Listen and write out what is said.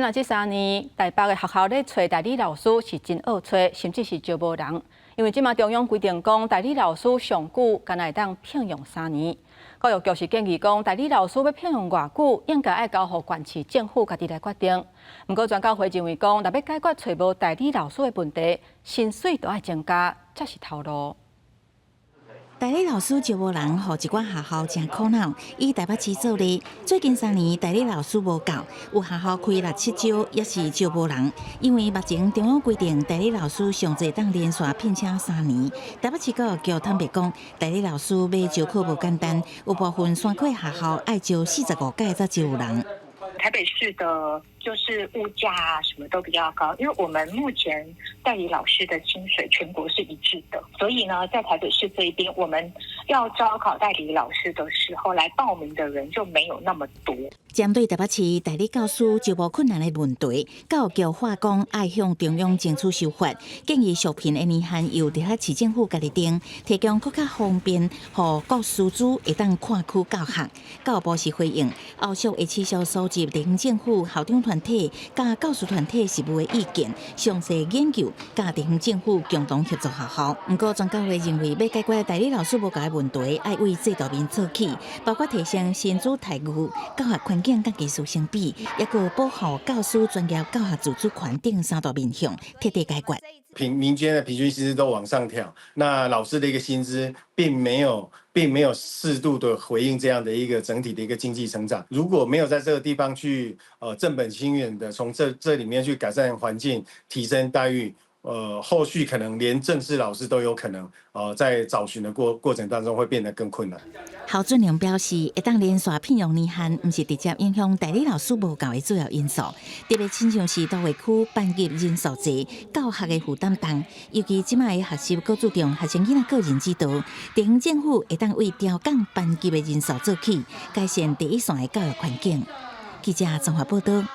那這3年，台北的學校咧揣代理老師是真僫揣，甚至是招無人。因為這馬中央規定講，代理老師上久干焦會當聘用三年。教育局是建議講，代理老師欲聘用偌久，應該愛交予縣市政府家己來決定。毋過專教會認為講，若欲解決揣無代理老師的問題，薪水都愛增加，才是頭路。代理老師招無人，予一寡學校誠苦惱。以台北市做例，最近三年代理老師無夠，有學校開六七招，也是招無人。因為目前中央規定，代理老師上濟當連續聘請三年。台北市教育局坦白講，代理老師欲招考無簡單，有部分山區學校愛招45屆才招有人。台北市的，就是物價啊，什麼都比較高。因為我們目前代理老師的薪水全國是一致的，所以呢，在台北市這邊，我們要招考代理老師的時候，來報名的人就沒有那麼多。針對台北市代理教師招募困難的問題，教育局話講愛向中央爭取修法，建議續聘的年限由直轄市政府家己定，提供閣較方便，予各師資會當跨區教學。教育部是回應，後續會持續收集地方政府、校長團體佮教師團體實務的意見，詳細研究，佮地方政府共同協助學校。毋過專教會認為，欲解決代理老師無夠的問題，愛為制度面做起，包括提升薪資待遇、教學環境佮技術相比，抑閣保護教師專業教學自主權等三大面向，徹底解決。民間的平均薪資都往上調，那老師的一個薪資並沒有適度的回應這樣的一個整體的一個經濟成長。如果沒有在這個地方去正本清源的從這裡面去改善環境、提升待遇，後續可能連正式老師都有可能，在找尋的過程當中會變得更困難。侯俊良表示，會當連續聘用年限，毋是直接影響代理老師無夠的主要因素。特別親像是都會區班級人數濟，教學的負擔重，尤其這馬的學習閣注重學生囡仔個人指導，地方政府會當為調降班級的人數做起，改善第一線的教育環境。記者綜合報道。